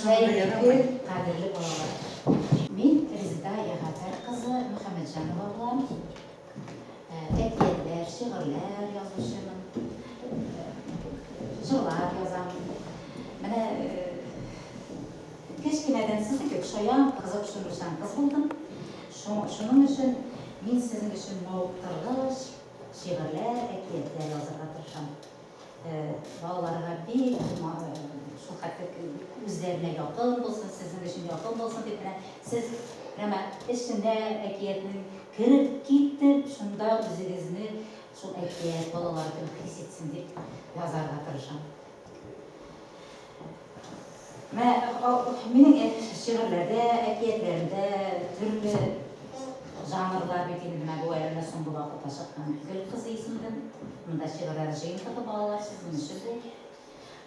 Хәерле көн, кадерле балалар! Мин Резеда Ягъфәр кызы Мөхәммәтҗанова булам. Әкиятләр, шигырьләр язучымын, җырлар язам. Менә кечкенәдән сезнең кебек шаян, кызыксынучан кыз булдым. Шуның өчен мин сезнең өчен мавыктыргыч шигырьләр, әкиятләр язырга тырышам. Балаларга бик шул хәтле үзләренә якын булсын, сезнең өчен якын булсын дип менә сез прямо эченә әкиятнең кереп китеп, шунда үзегезне шул әкият балалар кебек хис итсен дип язарга тырышам. Менә минем шигырьләрдә, әкиятләремдә төрле жанрлар бит инде. Менә бу әле менә соңгы вакытта чыккан Гөл кызы исемле. Монда шигырьләр җыентыгы балалар сезнең өчен бу.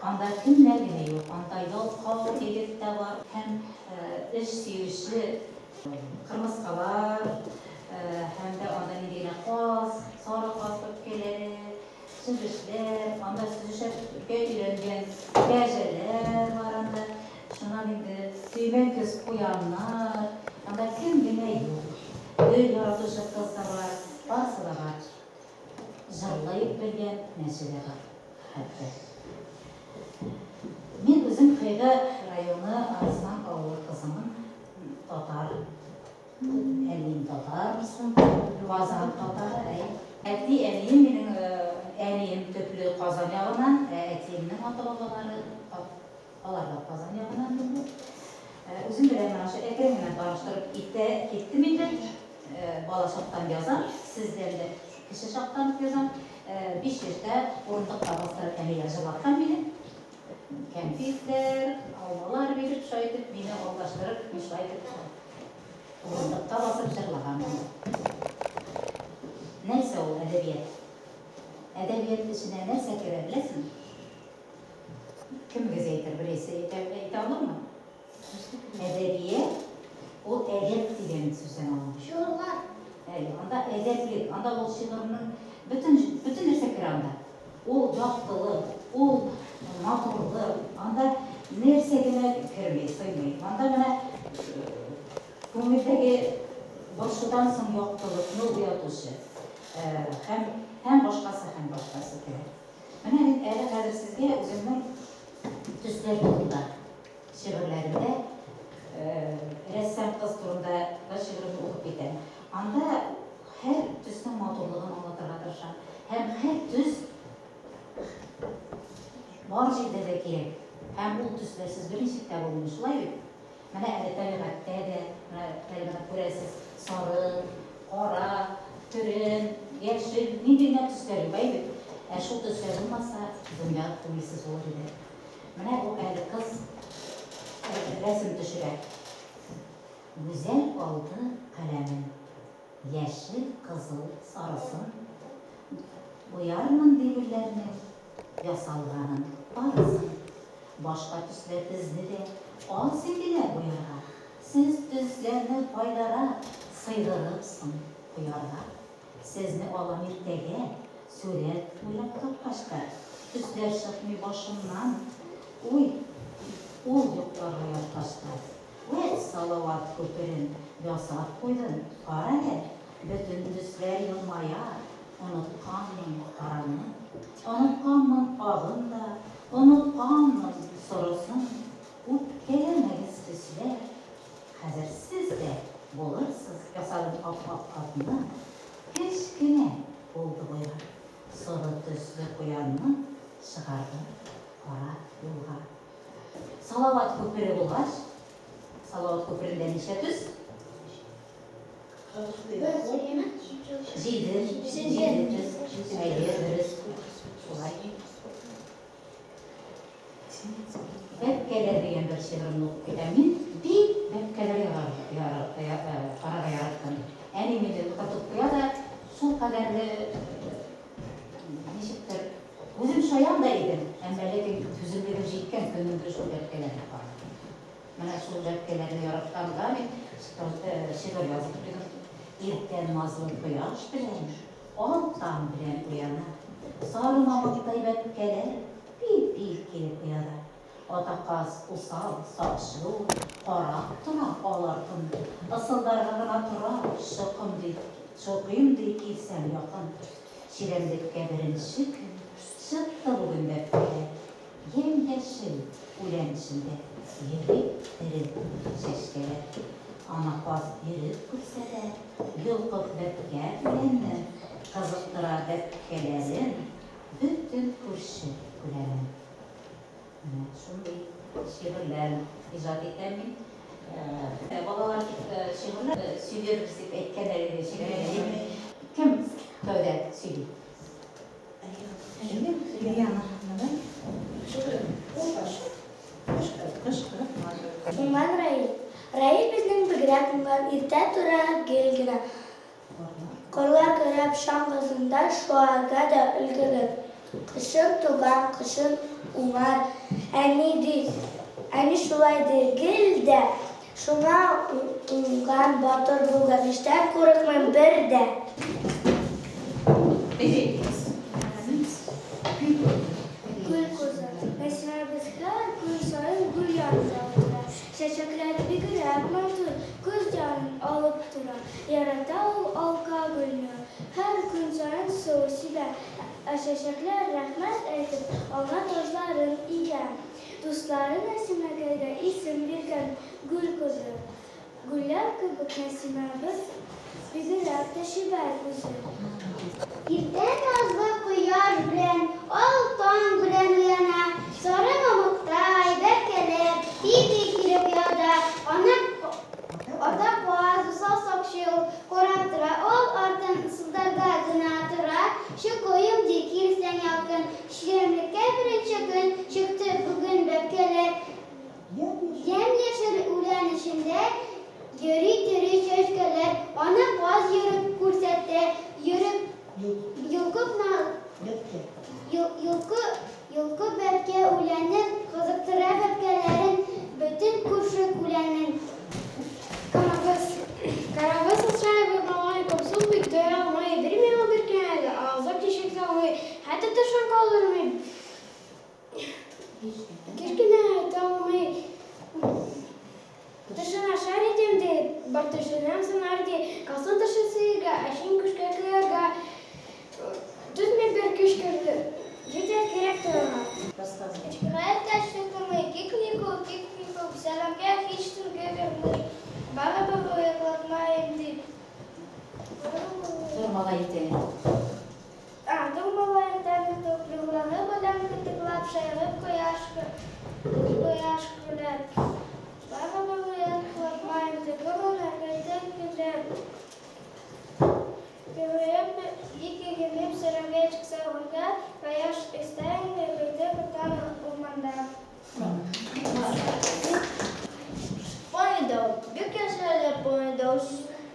Анда кемнәр генә юк. Анда ялкау егет тә бар һәм эш сөюче кырмыскалар һәм дә анда нинди генә каз, сары каз бәбкәләре, Сөзешләр, анда сөзешәргә өйрәнгән кәҗәләр бар анда. Шуннан инде сөймән көз куяннар, анда кем генә юк. Гөл яратучы кыз да бар, барысы да бар. Җырлый белгән мәче дә бар, хәтта. Мин үзем Кыйгы районы Арыслан авылы кызымын, татар. Әнием татар, Казан татары, әй. Әти-әнием минем, әнием төпле Казан ягыннан, ә әтиемнең ата-бабалары, алар да Казан ягыннан инде. Үзем белән менә шул әкрен генә таныштырып китә, киттем инде. Бала чактан язам, сездән дә кече чактан ук язам. 5 яшьтә урындыкка бастырып әниләр җырлаткан мине. Кәнфитләр, алмалар биреп, шулай итеп мине алдаштырып, мин шулай итеп урындыкка басып җырлаганмын. Нәрсә ул әдәбият? Әдәбият эченә нәрсә керә, беләсеңме? Кемегез әйтер, берәрсе әйтә, әйтә алырмы? Әдәбият ул әдәп дигән сүздән алынган. Шигырьләр. Әйе, анда әдәплек, анда ул шигырьнең бөтен бөтен нәрсә керә анда. Ул яктылык, ул матурлык, анда нәрсә генә керми, сыймый. Анда менә күңелдәге борчудан соң яктылыкны уятучы һәм һәм башкасы, һәм башкасы керә. Менә мин әле хәзер сезгә үземнең төсләр турында шигырьләремдә рәссам кыз турында бер шигыремне укып китәм. Анда һәр төснең матурлыгын аңлатырга тырышам. Һәм һәр төс бар җирдә дә кирәк. Һәм ул төсләрсез берничек тә булмый, шулай бит? Менә әле табигатьтә дә, менә әле менә күрәсез, сары, кара, көрән, яшел, нинди генә төсләр юк, әй бит? Ә шул төсләр булмаса, дөнья күңелсез булыр иде. Менә бу әле кыз рәсем төшерә. Гүзәл алды каләмен. Яшел, кызыл, сарысын. Буярмын ди гөлләрнең ясалганын барысын. Башка төсләр безне дә аз иделәр буярга. Сез төсләрне кайдарак сыйдырып соң куярга? Сезне алам иртәгә, сурәт уйлап тапкач та, Төсләр чыкмый башымнан, уй, ул йокларга яткач та. Вәт салават күперен ясап куйдым, карале, Бөтен төсләр елмая, онытканмын караны, Онытканмын агын да, онытканмын сорысын. Үпкәләмәгез, төсләр, хәзер сез дә булырсыз. Ясадым ап-ак атны, кечкенә булды буйга. Соры төсле куянны чыгардым кара юлга. Салават күпере булгач, Салават күперендә ничә төс? Җиде. Җиде төс. Әйе, дөрес. Шулай. Бәбкәләр дигән бер шигыремне укып китәм. Мин бик бәбкәләр карарга яраттым. Әни мине утыртып куя да, шул кадәрле ничектер, үзем шаян да идем, әмма ләкин түземлегем җиткән көннең бер шул бәбкәләрне карадым. Менә шул бәбкәләрне яратканга мин шигырь язып куйдым. Иртән назлы кояш белән, ал таң белән уяна. Сары мамыктай бәбкәләр пи-пи килеп ояда. Ата каз усал, сакчыл ул, Карап тора ал артын. Ысылдарга гына тора, Чокым ди, чокыйм ди килсәң якын. Чирәмлеккә беренче көн Чыкты бүген бәбкәләр. Ямь-яшел үлән эчендә Йөри тере чәчкәләр. Ана каз йөреп күрсә дә, Йолкып бәбкә үләнне, Кызыктыра бәбкәләрен Бөтен күрше күләмен. Менә шундый шигырьләр иҗат итәм мин. Балалар шигырьләр сөйләрбез дип әйткәннәр иде шикелле. Кем тәүдә сөйли? Уңган Раил. Раил безнең бигрәк уңган, иртә тора гел генә. Карлар көрәп чаңгысында шуарга да өлгергән. Кышын туган, кышын уңар, әни ди, әни шулай ди гел дә. Шуңа уңган, батыр булган, эштән курыкмыйм бер дә. Гөл кызы. Нәсимәбез һәр көн саен гөл янында утыра. Чәчәкләре бигрәк матур, күз явын алып тора. Ярата ул алка гөлне. Һәр көн саен су сибә. Ә чәчәкләр рәхмәт әйтеп, аңа таҗларын ия. Дуслары Нәсимәкәйгә исем биргән, Гөл кызы. Гөлләр кебек Нәсимәбез бигрәк тә чибәр үзе. Иртән назлы кояш белән, ал таң белән уяна. Сары мамыктай бәбкәләр тиз-тиз килеп ояда. Аны ата каз, усал сакчы ул, карап тора. Ал артын ысылдарга гына тора. Чокыйм, ди, килсәң якын. Чирәмлеккә беренче көн чыкты бүген бәбкәләр. Ямь-яшел үлән эчендә йөри тере чәчкәләр, аны каз йөреп күрсәтә, йөреп, йолкып йолкып бәбкә үләнен, кызыктыра бәбкәләрен, бөтен күрше-күләнен. Карагыз, карагыз, Асраева малай комсыз бит, туя алмый, бирми ул беркемгә дә, авызга тишек салмый, хәтта тышын калдырмый. Кечкенә талмый тышын ашар идем ди, бар тышыннан сынар ди, калсын тышы сыерга, әчен күшкә коярга. Түзми бер көч керде, җитәр кирәк торырга. Кечкенә тәш тотмый, кик-микүк, кик-микүк, сәламгә һич төнгә бирми, барыбер уяклатмаем дип. Зур малай итә. Ардың малаенда битүк, Нурлары белән кытыклап, Шаярып кояш, кояш көлә. Барыбер уяклатмаем, Теге гомергә көләм. Йөреп, бик иренеп, Сәламгә чыкса урамга, Кояш өстә инде, Көйде көтәм урманда. Помидор, бик яхшы әле помидор.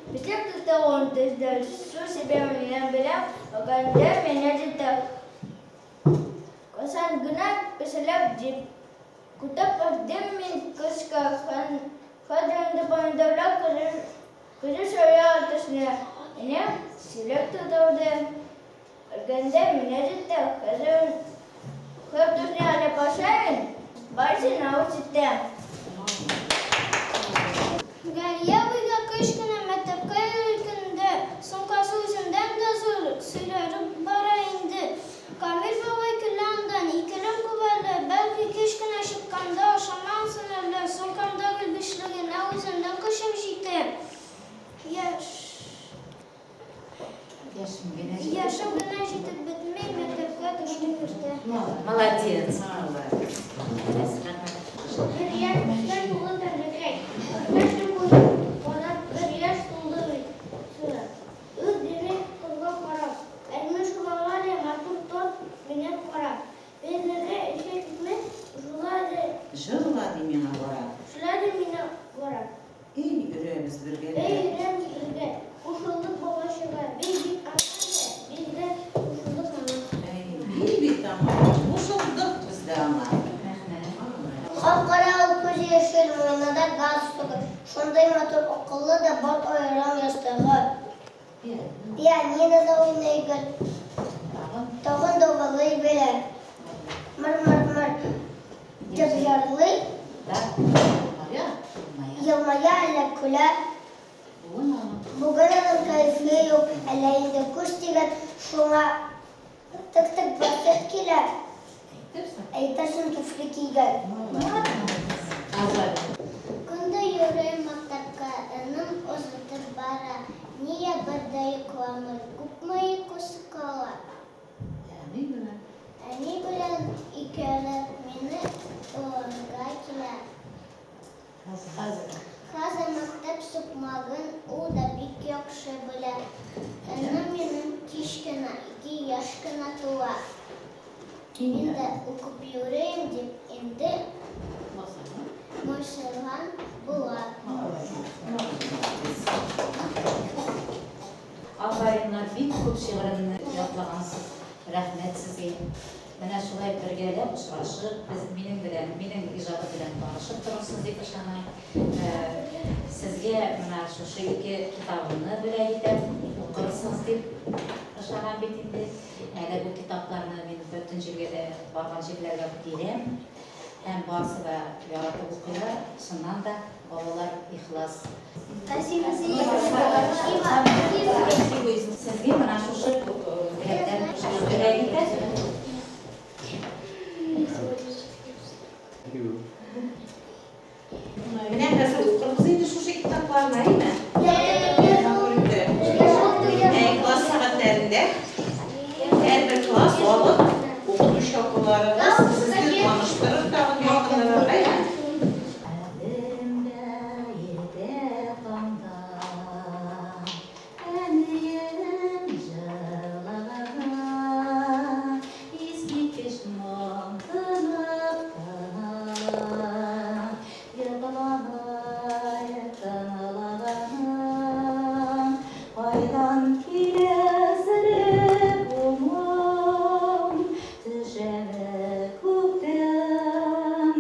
Бизәк тота ул төздә, су сибәм минем белән, Оганда мине җитә. Касан гына пешереп дип. Көтеп бардым мин кышка, хәзер инде помидорлар көзү сорый төшне. Минем сирәк тотылды. Өлгәндә мине җитте, хәзер хөр төшне әле пашамин, барысын авыз итте. Галия буйга көч кенә мәктәпкә йөргәндә, сумкасы үзеннән дә зур, сөйләреп бара инде. Камил бабай көлә андан, икелем күп әле, бәлки кич кенә чыкканда ашамамсың әллә, сумкамда гел бишлегенә үземнең көчем җитә. Яшь. Яшем генә җитеп. Яшем генә җитеп бетми, мәктәпкә төштем иртә. Молодец. Молодец. Рәхмәт. Бер яшь бер тулы тәмлекәй. Бер көн буе канат бер яшь тулды бит. Сына. Үз дими кызга карап. Әрме шуларга да матур торт минем карап. Бәйгегә эчә китмә, жула ди. Җырла ди миңа бара. Шула ди миңа бара. Эй, өрәбез бергәләп. Эй, өрәбез бергә. Кушылдык бала-чага. Бей бит аңа да, без дә кушылдык аңа. Эй, бей бит аңа, кушылдык без дә аңа. Рәхмәт. Кап-кара ул, күзе яшел, муенында галстугы. Шундый матур, акыллы да, бар аерым ястыгы. Пианинода уйный гел. Тагын догалый белә. Мыр-мыр-мыр. Дип җырлый. Да. Елмая. Елмая әллә көлә. Бүген аның. Бүген аның кәефе юк, әллә инде күз тигән, шуңа тык-тык басып килә. Әйтерсең. Әйтерсең туфли кигән. Молодец. Афәрин. Көн дә йөрим мәктәпкә, энем озатып бара. Нигә бер дә йокламый, күпме йокысы кала? Әни белән. Әни белән икәүләп мине алырга килә. Хәзер. Хәзер мәктәп сукмагын ул да бик яхшы белә. Энем минем кечкенә, 2 яшь кенә тула. Мин дә укып йөрим дип инде борчылган була. Афәриннар, бик күп шигыремне ятлагансыз. Рәхмәт сезгә. Менә шулай бергәләп очрашып, без минем белән, минем иҗатым белән танышып торырсыз дип ышанам. Сезгә менә шушы ике китабымны бүләк итәм, укырсыз дип ышанам бит инде. Әле бу китапларны мин бөтен җиргә дә, барган җирләргә бирәм. Һәм барысы да яратып укыйлар. Чыннан да, балалар ихлас. Сезгә менә шушы бүләкләр бүләк итәм. Менә хәзер укырбыз инде шушы китапларны, әйме? Матур итеп. Ә класс сәгатьләрендә һәрбер класс алып, укытучы апаларыгыз сезне таныштырыр тагын якынрак, әйме? Хәтеремдә иртә таңда әнием җырлаган искиткеч моң тынып кына йокламый тыңлаганым. Кайдан килә серле бу моң, төшәме күктән?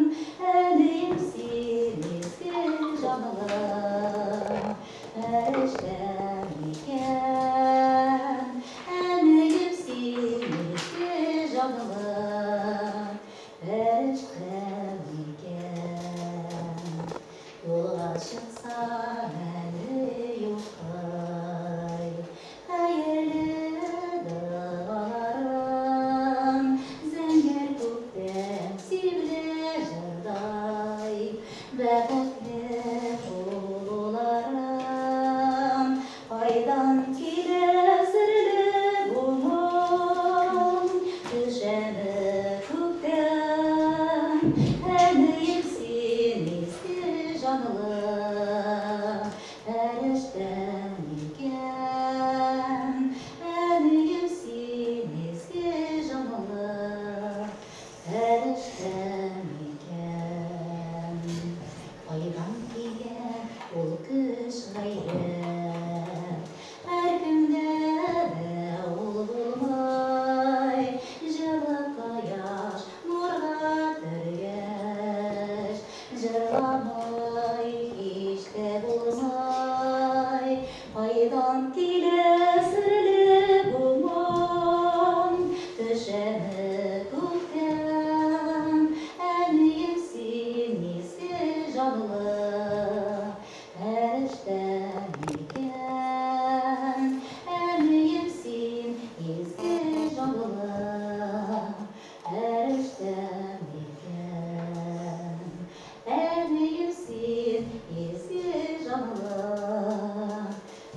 Әнием, син изге җанлы фәрештә микән? Әнием, син изге җанлы фәрештә микән? Юлга чыксаң, әле йоклый, хәерле догаларың зәңгәр күктән сибелә җырдай, бәхетле булуларың. Кайдан килә серле бу моң, төшәме күктән? Әнием, син изге җанлы фәрештә микән? Әнием, син изге җанлы фәрештә микән? Кайдан килә ул көч, гайрәт? Һәркемдә дә ул булмый. Җылы кояш нурга төргәч, җырламый һич тә булмый. Кайдан килә серле бу моң, төшәме күктән? Әнием, син изге җанлы фәрештә микән? Әнием, син изге җанлы фәрештә микән? Әнием, син изге җанлы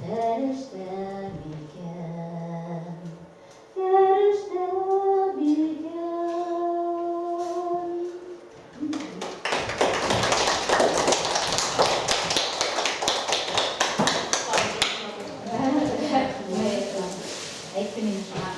фәрештә микән? Фәрештә микән? Әйттем инде шуңа.